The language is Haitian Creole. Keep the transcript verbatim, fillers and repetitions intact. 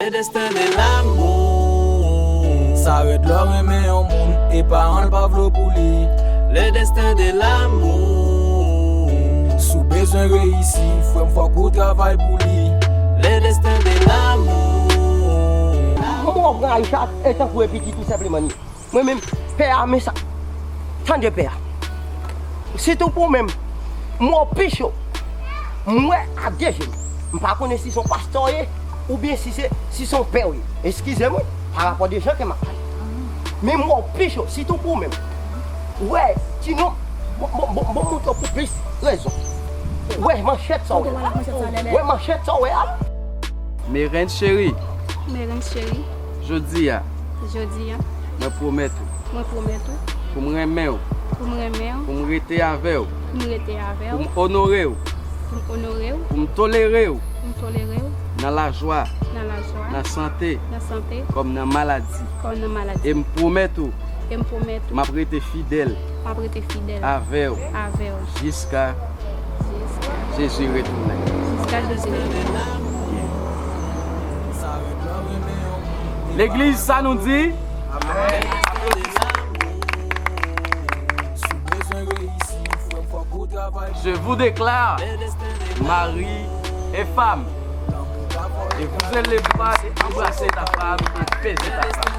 Le destin de l'amour. Sa rèd lè w renmen yon moun e paran l pa vle w pou li. Le destin de l'amour. Si w bezwen reyisi, frè m, fòk ou travay pou li. Le destin de l'amour. Kòman w ap pran Aïcha e tankou e pitit ou senpleman li ye? Mwen menm, pè a, men sa. Tande pè a. Sitou pou mwen menm, m wè w pi cho. M wè a de je m. M pa konnen si se yon pastè w ye, oubyen si se, si se yon pè w ye. Eskize mwen, pa rapò de jan ke m ap pale. Men m wè w pi cho, sitou pou mwen menm. Wè, ti non, bon, bon, bon, bon, montre w pou plis rezon. Wè manchèt sa w wè la. Wè manchèt sa w wè a. Meren cheri. Meren cheri. Jodi a. Jodi a. Mwen pwomèt ou. Mwen pwomèt ou. Pou m renmen w. Pou m renmen w. Pou m rete avè w. Pou m rete avè w. Pou m onore w. Pou m onore w. Pou m tolere w. Pou m tolere w. Nan lajwa. Nan lajwa. Nan sante. Nan sante. Kòm nan maladi. Kòm nan maladi. E m pwomèt ou. E m pwomèt ou. M ap rete fidèl. M ap rete fidèl. Avè w. Avè w. Jiska. Jiska. Jezi retounen. Jiska Jezi retounen. Legliz, sa nou di? Amèn. Je vous déclare mari et femme. Et vous êtes les bras, embrassez ta femme et baisez ta femme.